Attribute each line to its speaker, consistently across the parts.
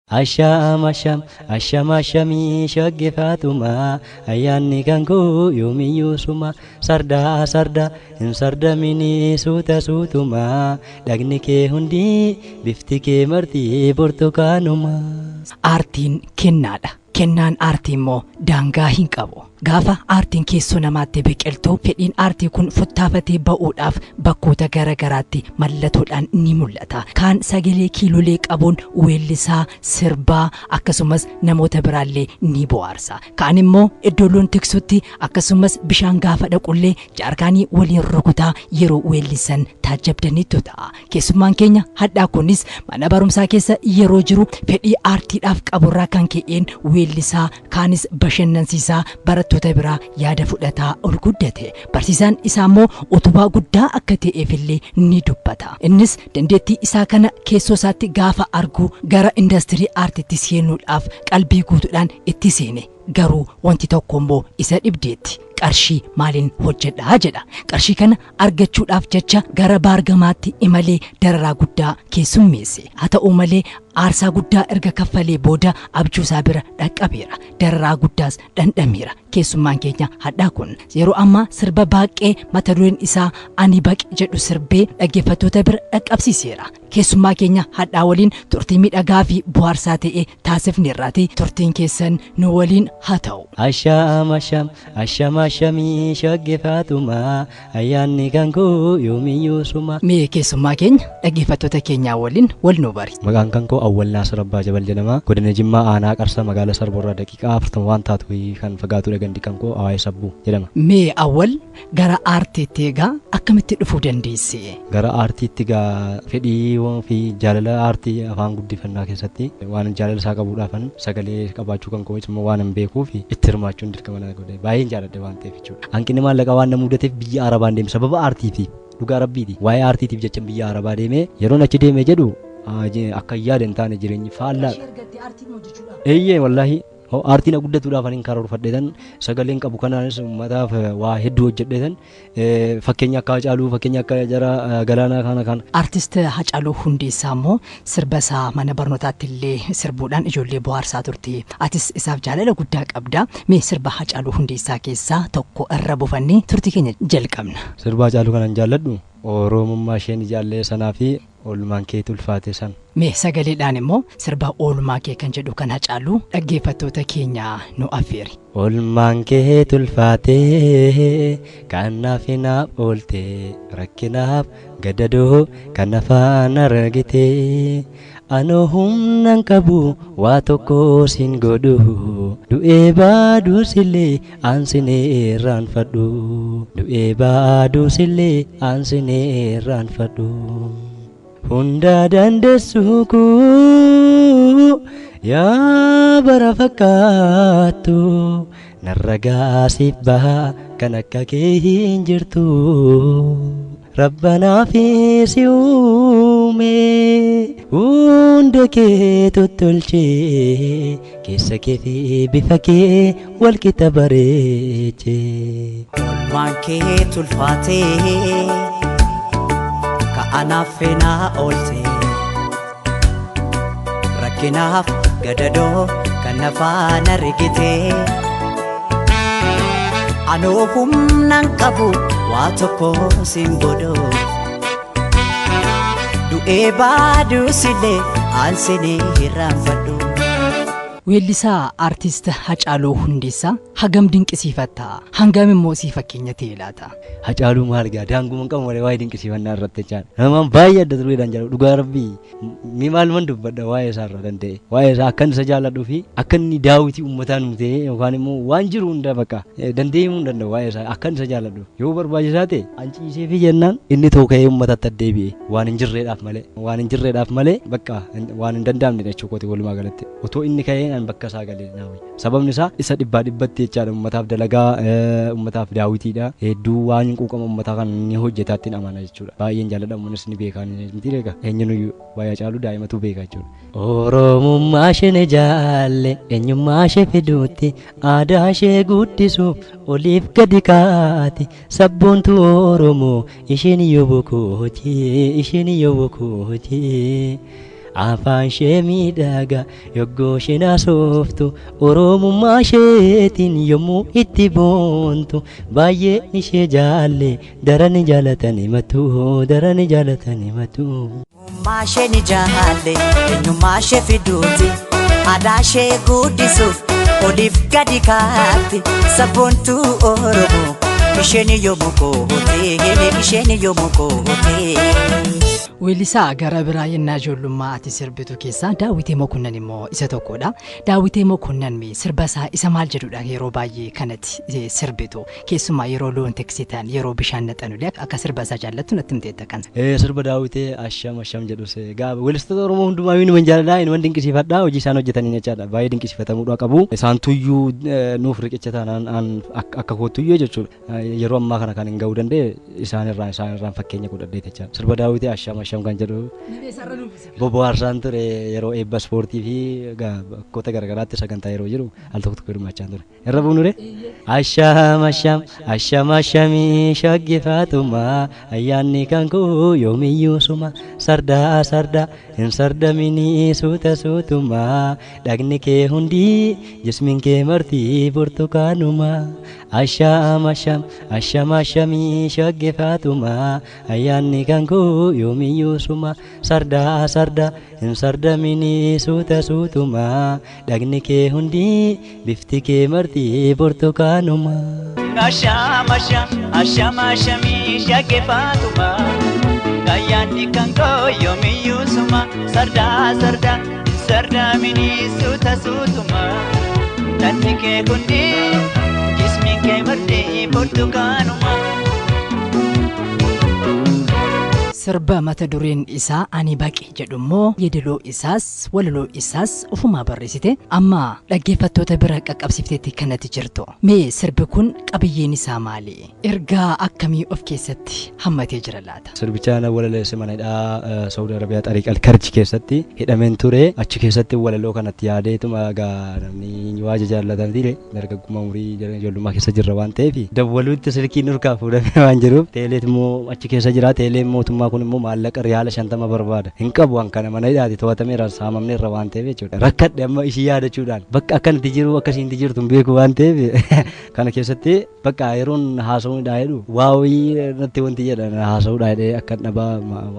Speaker 1: Ashaam ashaam ashaam ashamii shagge Faatumaa ayyaanni kan koo yoomiyyuu suma sardaa sardaa hin sardaminii suuta suutumaa dhagni kee hundi bifti kee marti burtukaanuma.
Speaker 2: Aartiin kennaadha. Kennaan aartii immoo daangaa hin qabu. Gaafa aartiin keessoo namaatti biqiltu, fedhiin aartii kun futtaafatee ba'uudhaaf bakkoota gara garaatti mallattoodhaan ni mul'ata. Kaan sagalee kiilolee qabuun weellisaa, sirbaa, akkasumas namoota biraallee ni bohaarsa. Kaan immoo iddoo loon tiksutti, akkasumas bishaan gaafa dhaqullee jaarkaanii waliin rukutaa yeroo weellisan taajjabdaniitu ta'a. Keessummaan keenya hadhaa kunis mana barumsaa keessa yeroo jiru fedhii aartiidhaaf qaburraa kan ka'een weellisaa, kaanis bashannansiisaa, barattoota biraa yaada fudhataa ol guddate. Barsiisaan isaa immoo utubaa guddaa akka ta'eefillee ni dubbata. Innis dandeettii isaa kana keessoo isaatti gaafa argu gara indastirii aartiitti seenuudhaaf qalbii guutuudhaan itti seene. Garuu wanti tokko immoo isa dhibdeetti. Qarshii maaliin hojjedhaa jedha. Qarshii kana argachuudhaaf jecha gara baargamaatti imalee dararaa guddaa keessummeesse. Haa ta'u malee, aarsaa guddaa erga kaffalee booda abjuu isaa bira dhaqqabeera. Dararaa guddaas dhandhameera. Keessummaan keenya hadhaa kun yeroo ammaa sirba baaqee mata dureen isaa "Ani Baqe" jedhu sirbee dhaggeeffattoota bira dhaqqabsiiseera. Keessummaa keenya hadhaa waliin turtii miidhagaa fi bohaarsaa ta'e taasifneerraati. Turtiin keessan nu waliin haa ta'u.
Speaker 1: Ashaam ashaam ashaam ashamii shagge Faatumaa ayyaanni kan koo yoomiyyuu suma.
Speaker 2: Mee keessummaa keenya dhaggeeffattoota keenyaa waliin wal nu bari.
Speaker 1: Maqaan kan koo Awwal Naasir Abbaa Jabal jedhama. Godina Jimmaa, aanaa Qarsa, magaalaa Sarboorraa daqiiqaa 40 waan taatu kan fagaatudha. Gandi kan koo Awaayee Sabbuu jedhama.
Speaker 2: Mee Awwal, gara aartiitti egaa akkamitti dhufuu dandeesse?
Speaker 1: Gara aartiitti egaa fedhii fi jaalala aartii afaan guddifannaa keessatti waan jaalala isaa qabuudhaafan sagalee qabaachuu kan koo immoo waan hin beekuuf itti hirmaachuun dirqama na godhe, baay'een jaaladhe waan ta'eef jechuudha. Hanqinni maallaqaa waan na mudateef biyya Arabaan deeme sababa aartiitiif. Dhugaa rabbiiti. Waa'ee aartiitiif jecha biyya Arabaa deemee, yeroon achi deeme jedhu akka yaada hin taane, jireenyi faallaadha. Eeyyee, wallaahi aartiin guddatuudhaaf ani karoorfadheetan sagaleen qabu kanaanis uummataaf waa hedduu hojjedheetan, fakkeenya akka Hacaaluu, fakkeenya akka jara Galaanaa kana kana.
Speaker 2: Artist Hacaaluu Hundeessaa immoo sirba isaa mana barnootaatti illee sirbuudhaan ijoollee bohaarsaa turte. Atis isaaf jaalala guddaa qabda. Mee sirba Hacaaluu Hundeessaa keessaa tokko irra buufannee turtii keenya jalqabna.
Speaker 1: Sirba Hacaaluu kanan jaalladhu "Oromummaa isheen ijaallee" sanaa fi "Oolmaan kee tulfaate" sana.
Speaker 2: Mee sagaleedhaan immoo sirba "Oolmaa kee" kan jedhu kan Hacaaluu dhaggeeffattoota keenya nu affeeri.
Speaker 1: Oolmaan kee tulfaatee kanaaf hinaaf oolte, rakkinaaf gadadoo kan afaan argite, anoo humnan qabu waa tokko siin godhu, du'ee baaduusillee aansinee irraanfadhu, du'ee baaduusillee aansinee irraanfadhu. Hunda dandeessu kuu yaa bara fakkaattu, narra gaasiif bahaa kan akka kee hin jirtu. Rabbanaa fi si uume, hunda kee tottolchee, keessa kee fi bifa kee wal qixa bareechee.
Speaker 3: Oolmaan kee tulfaatee ka'anaaf feenaa oolte, rakkinaaf gadadoo kan afaan argite, anoo humnaan qabu waa tokko siin godhu, du'ee baaduusillee aansinee hirraanfadhu.
Speaker 2: Weellisaa Artist Hacaaluu Hundeessaa hagam dinqisiifatta? Hangam immoo sii fakkeenya ta'e laata?
Speaker 1: Hacaaluu maal gaa, daanguma hin qabu malee waa'ee dinqisiifannaa irratti jechaadha. Namaan baay'ee adda tureedhaan jaalladhu, dhugaa rabbii. Mi maaluman dubbadha waa'ee isaa irraa danda'e? Waa'ee isaa akka inni isa jaalladhuu fi akka inni daawwitii uummataa nu ta'e yookaan immoo waan jiru hunda bakka danda'ee himuu hin danda'u waa'ee isaa akka inni isa jaalladhu. Yoo barbaachisaa ta'e an ciisee fi jennaan inni too ka'ee uummatatti addeebi'e waan hin jirreedhaaf malee, waan hin jirreedhaaf malee, bakka waan hin danda'amne jechuu kooti walumaa galatti. Otoo inni ka'ee an bakka isaa galee naa wayya. Sababni isaa isa dhibbaa dhibbatti jechaadha uummataaf dalagaa, uummataaf daawwitiidha. Hedduu waan quuqama uummataa kan inni hojjetaatti amana jechuudha. Baay'een jaalladha, uummannis ni beeka miti beeka. Eenyunuyyuu waa'ee Hacaaluu daa'imatu beeka jechuudha. Oromummaa isheen jaalle, eenyummaa ishee fiduutti, aadaa ishee guddisuuf oliif gadi kaati. Sabboontu Oromoo isheen yoo bokooti, isheen yoo bokooti. Afaan ishee miidhagaa yoggoo isheen haasoftu, Oromummaa isheetiin yommuu itti boontu, baay'ee ishee jaalle daran jaalatanii matu, daran jaalatanii matu.
Speaker 3: Eenyummaa ishee ni jaalle, eenyummaa ishee fiduuti, aadaa ishee guddisuuf oliif gadi kaatti, sabboontuu Oromoo isheen yoomuu koote, isheen yoomuu koote.
Speaker 2: Weellisaa gara biraa yennaa ijoollummaa ati sirbitu keessaa Daawwitee Mokonnan immoo isa tokkodha. Daawwitee Mokonnan mee sirba isaa isa maal jedhudha yeroo baay'ee kanatti sirbitu? Keessumaa yeroo loon tiksitan, yeroo bishaan naxanullee akka sirba isaa jaallattu natti himteetta kan.
Speaker 1: Sirba Daawwitee Asham Asham jedhus egaa weellistoota Oromoo hundumaa inuman jaaladha, inuman dinqisiifadha, hojii isaan hojjetaniin jechaadha. Baay'ee dinqisiifatamuudha qabu. Isaan tuyyuu nuuf riqicha taanaan akka kootuyyuu jechuudha. Yeroo ammaa kana kan hin ga'uu danda'e isaan irraan fakkeenya godhadhee jechaadha. Sirba Daawwitee Asham Asham kan jedhu bobo'aarsaan ture yeroo eebba ispoortii fi bakkoota garaagaraatti sagantaa yeroo jiru al tokko tokko hirmaachaa ture. Irra buunure? Asham asham asham ashamii shaggifaatuma, ayyaanni kan koo yoomiyyuu suma, sardaa sardaa hin sardaminii suuta suutuma, dhagni kee hundi jismiin kee marti burtukaanuma. Asham asham asham ashamii shaggifaatuma, ayyaanni kan koo yoomiyyuu suma, sardaa sardaa hin sardaminii suuta suutuma, dhagni kee hundi bifti kee marti burtukaanuma.
Speaker 4: Asham asham asham ashamii shaggifaatuma, ayyaanni kan koo yoomiyyuu suma, sardaa sardaa sardaminii suuta suutuma, dhagni kee hundi jismiin kee marti burtukaanuma.
Speaker 2: Sirba mata dureen isaa Ani Baqe jedhu immoo yeedaloo isaas walaloo isaas ofumaa barreessite amma dhaggeeffattoota bira qaqqabsiifteetti kanatti jirtu. Mee sirbi kun qabiyyeen isaa maali? Ergaa akkamii of keessatti hammatee jira laata?
Speaker 1: Sirbicha na walaleesse mana hidhaa Saudi Arabiyaa Xariiq Alkarji keessatti hidhameen ture. Achi keessatti walaloo kanatti yaadeetuma, egaa namni waa jaallatan ture, dargaggummaa umurii ijoollummaa keessa jirra waan ta'eef, dawwaluutti silkiin nurkaa fuudhamee waan jiruuf, teeleet immoo achi keessa jira. Teeleen mootummaa kun immoo maallaqa riyaala 50 barbaada. Hin qabu an kana, mana hidhaati to'atameera, saamamneerra waan ta'eef jechuudha. Rakkadhe amma ishii yaadachuudhaan, bakka akkanatti jiru akkasiin jirtu hin beeku waan ta'eef, kana keessatti bakka yeroon haasa'uudhaa jedhu waa wayii natti wanti jedhan haasa'uudhaa jedhee akka dhabaa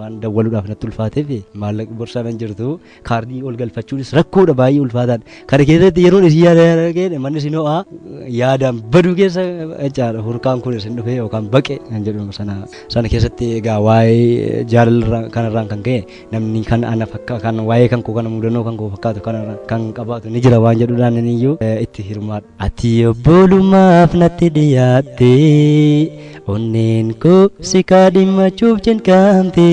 Speaker 1: waan dawwaluudhaaf natti ulfaateef, maallaqni borsaan hin jirtu, kaardii ol galfachuunis rakkoodha, baay'ee ulfaataadha. Kana keessatti yeroon isin yaada manni isin ho'aa yaadaan baduu keessa jechaadha, hurkaan kun isin dhufe yookaan baqe kan jedhu sana keessatti egaa waa'ee jaalala kanarraan kan ka'e namni kan ana fakka kan waa'ee kan koo kana mudannoo kan koo fakkaatu kanarra kan qabaatu ni jira waan jedhuudhaan inni iyyuu itti hirmaadha. Ati obbolummaaf natti dhiyaatte, onneen koo si kaadhimmachuuf cinqamte,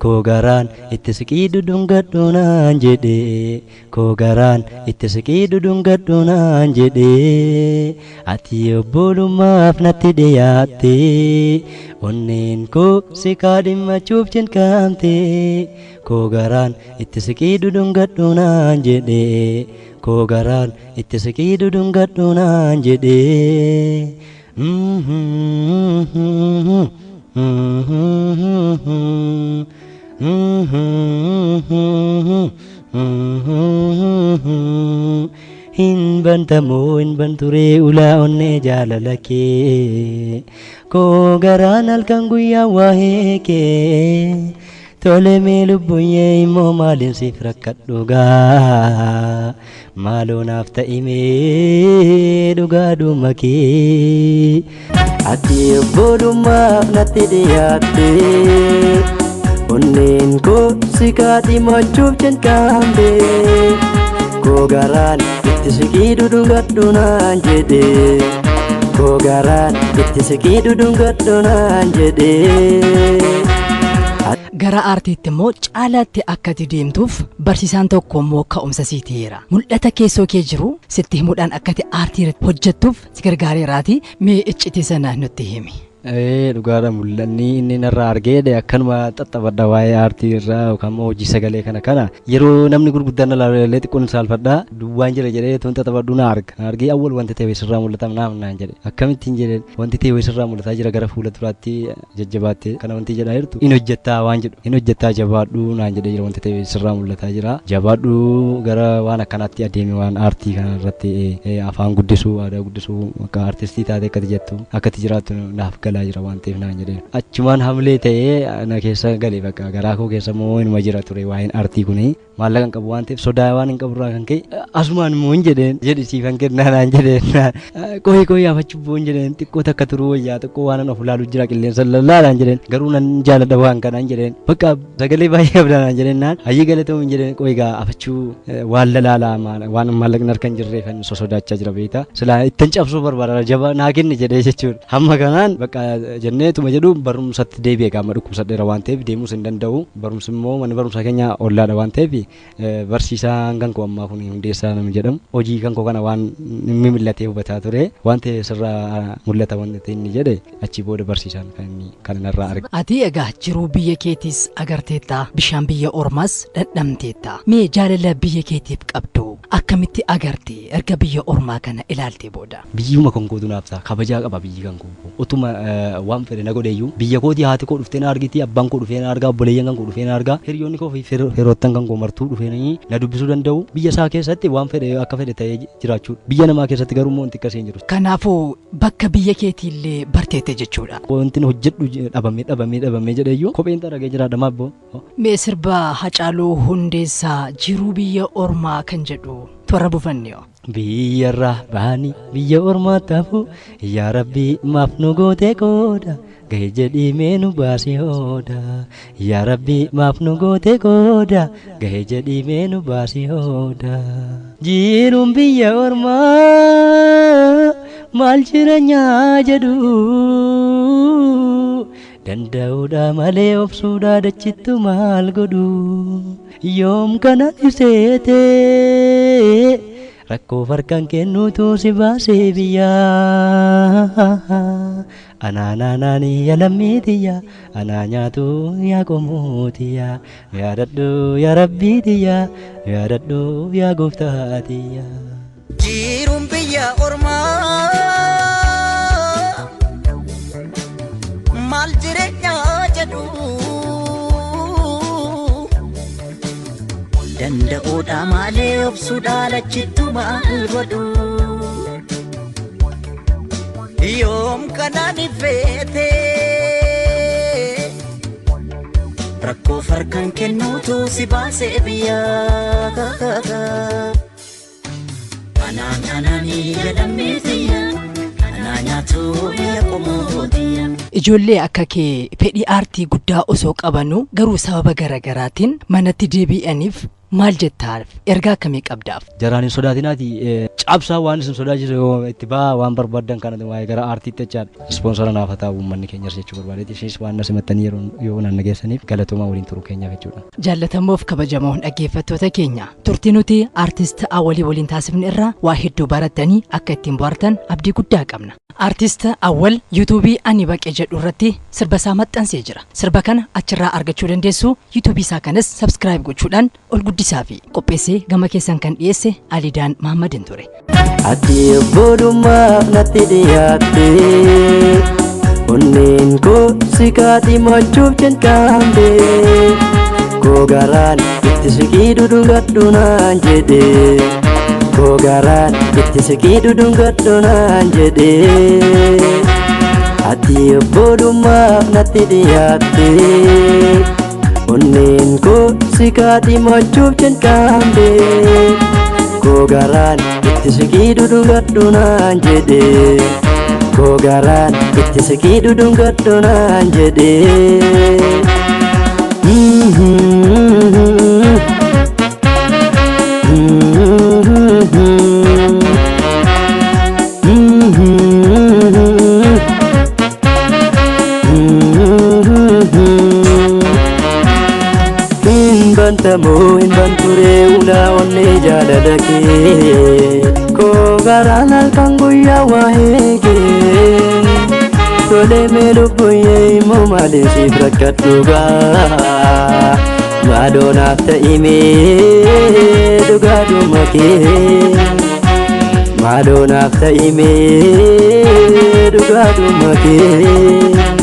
Speaker 1: koo garaan itti siqii dudungadhu naan jedhe, koo garaan itti siqii dudungadhu naan jedhe. Ati obbolummaaf natti dhiyaatte, onneen koo si kaadhimmachuuf cinqamte, koo garaan itti siqii dudungadhu naan jedhe, koo garaan itti siqii dudungadhu naan jedhe. Hin bantamoo hin banturee ulaa onnee jaalala kee, koo garaan halkan guyyaa waa'ee kee, tole mee lubbuyyee immoo maaliin siif rakkadhu gaa, maaloo naaf ta'imee dhugaadhuma kee. Ati obbolummaaf natti dhiyaatte, onneen koo si kaadhimachuuf cinqamte, koo garaan itti siqii dudungadhu naan jedhe, koo garaan itti siqii dudungadhu naan jedhe.
Speaker 2: Gara aartiitti immoo caalaatti akka ati deemtuuf barsiisaan tokko immoo ka'umsa sii ta'eera. Mul'ata keessoo kee jiru sitti himuudhaan akka ati aartii irratti hojjettuuf si gargaareeraati. Mee iccitii sana nutti himi.
Speaker 1: Ee, dhugaadha. Mul'anni inni narraa argee akkanuma xaxxabadha waa'ee aartii irraa yookaan immoo hojii sagalee kana yeroo namni gurguddaan na ilaalu xiqqoon saalfadha. Duwwaan jira jedhee toon xaxxabadhu na arga. Na argee awwal wanti ta'e sirraa mul'ata naaf naan jedhe. Akkamittiin jedheen wanti ta'e sirraa mul'ataa jira, gara fuula duraatti jajjabaatte kana wanti jedhaa jirtu in hojjettaa waan jedhu in hojjettaa, jabaadhu naan jedhee jira. Wanti ta'e sirraa mul'ataa jira, jabaadhu, gara waan akkanaatti adeeme, waan aartii kana irratti afaan guddisuu, aadaa guddisuu, akka aartistii taate akkati jettu akkati jiraattu naaf galaa jira waan ta'eef naan jedhee. Achumaan hamlee ta'ee na keessa gale. Bakka garaa koo keessa immoo inuma jira ture waa'een aartii kuni. Maallaqa hin qabu waan ta'eef, sodaa waan hin qaburraa kan ka'e asumaan immoo hin jedheen jedhi siifan kennaa naan jedheen. Qoyii qoyii afachuu boon jedheen, xiqqoo takka turuu wayyaa, xiqqoo waan of ilaalu jira, qilleensa lallaalaan jedheen, garuu nan jaaladha waan kanaan jedheen. Bakka sagalee baay'ee qabdaa naan jedheen. Naan hayyee galatoom hin jedheen. Qoyii gaa afachuu waan lalaalaa waan maallaqni harka hin jirreef sosodaachaa jira beektaa, silaa ittiin cabsuu barbaada, jaba naa kenni jedhee jechuudha. Hamma kanaan bakka jenneetuma jedhu barumsatti deebi'e. Qaama dhukkubsadheera waan ta'eef deemuus hin danda'u. Barumsi immoo manni barumsaa keenya ollaadha waan ta'eef barsiisaan kan koo ammaa kun Hundeessaa nama jedhamu hojii kan koo kana waan inni mil'atee hubataa ture waan ta'e sirraa mul'ata waan ta'e inni jedhe. Achi booda barsiisaan kan inni kan narraa arge.
Speaker 2: Ati egaa jiruu biyya keetiis agarteetta, bishaan biyya ormaas dhandhamteetta. Mee jaalala biyya keetiif qabdu akkamitti agarte erga biyya ormaa kana ilaalte booda?
Speaker 1: Biyyuma kan kootu naaf ta'a, kabajaa qaba biyyi kan koo. Utuma waan fedhe na godheyyuu biyya kootii haati koo dhuftee na argiti, abbaan koo dhufee na argaa, obboleeyyan kan koo dhufee na argaa, hiriyoonni koo fi firoottan kan koo martuu dhufeenii na dubbisuu danda'u. Biyya isaa keessatti waan fedhe akka fedhe ta'ee jiraachuudha. Biyya namaa keessatti garuu immoo wanti akkasii hin jiru.
Speaker 2: Kanaafuu bakka biyya keetiillee barteette jechuudha.
Speaker 1: Wanti hojjedhu dhabamee dhabamee dhabamee jedheyyuu kopheen xaragee jiraadha maabboo.
Speaker 2: Mee sirba Hacaaluu Hundeessaa "Jiruu Biyya Ormaa" kan jedhu toora buufanne.
Speaker 1: Biyyarraa baanii biyya ormaatti hafu, yaa Rabbii maaf nu gootee qooda, gahee jedhii mee nu baasii hooda. Yaa Rabbii maaf nu gootee qooda, gahee jedhii mee nu baasii hooda. Jiruun biyya ormaa maal jireenyaa jedhu, danda'uudha malee obsuudha dachittu maal godhu. Yoom kana ibseete rakkoo farkaan kennuutu si baasee biyyaa. Anaanaanaani yaa lammiitiyya, anaa nyaatu yaa qomootiyya, yaadadhu yaa rabbiitiyya, yaadadhu yaa gooftaatiyya.
Speaker 3: Jiruun biyya ormaa maal jireenyaa jedhu, danda'uudha malee obsuudha lachittu maal godhu. Yoom kanaan ifeete rakkoo farkaan kennuutu si baasee biyyaa. Anaan anaanii jedhameetiyya, anaa nyaatu biyya qomootiyya.
Speaker 2: Ijoollee akka kee fedhii aartii guddaa osoo qabanuu garuu sababa garaagaraatiin manatti deebi'aniif maal jettaaf, ergaa akkamii qabdaaf?
Speaker 1: Jaraan hin sodaatinaati, cabsaa waan isin sodaachisu yoo itti ba'aa waan barbaaddan kana waa'ee gara aartiitti jechaadha. Ispoonsara naaf haa ta'u uummanni keenyas jechuu barbaadeeti. Isheenis waan na simattanii yeroo yoo naan nageessaniif galatoomaa waliin turuu keenyaaf jechuudha.
Speaker 2: Jaallatamoof kabajamoo dhaggeeffattoota keenya, turtii nuti aartist Awwalii waliin taasifne irraa waa hedduu barattanii akka ittiin bohaartan abdii guddaa qabna. Aartist Awwal yuutuubii "Ani Baqe" jedhu irratti sirba isaa maxxansee jira. Sirba kana achirraa argachuu dandeessu. Yuutuubii isaa kanas subscribe gochuudhaan ol guddisaa fi qopheessee gama keessan kan dhiyeesse Alidaan Mahammadin ture.
Speaker 1: Ati obbolummaaf natti dhiyaatte, onneen koo si kaadhimachuuf jalqabde. Koo garaan itti siqii dhudhungadhu naan jedhe, koo garaan itti siqii dhudhungadhu naan jedhe. Ati obbolummaaf natti dhiyaatte, onneen koo si kaadhimachuuf jalqabde. Koo garaan itti siqii dhudhungadhu naan jedhe, koo garaan itti siqii dhudhungadhu naan jedhe. Hin bantamoo hin banturee ulaa onnee jaalala kee, koo garaan halkan guyyaa waa'ee kee.
Speaker 5: Tolee mee lubbuyyee immoo maaliin siif rakkadhugaa maaloo naaf ta'imee dhugaadhuma kee maaloo naaf ta'imee dhugaadhuma kee.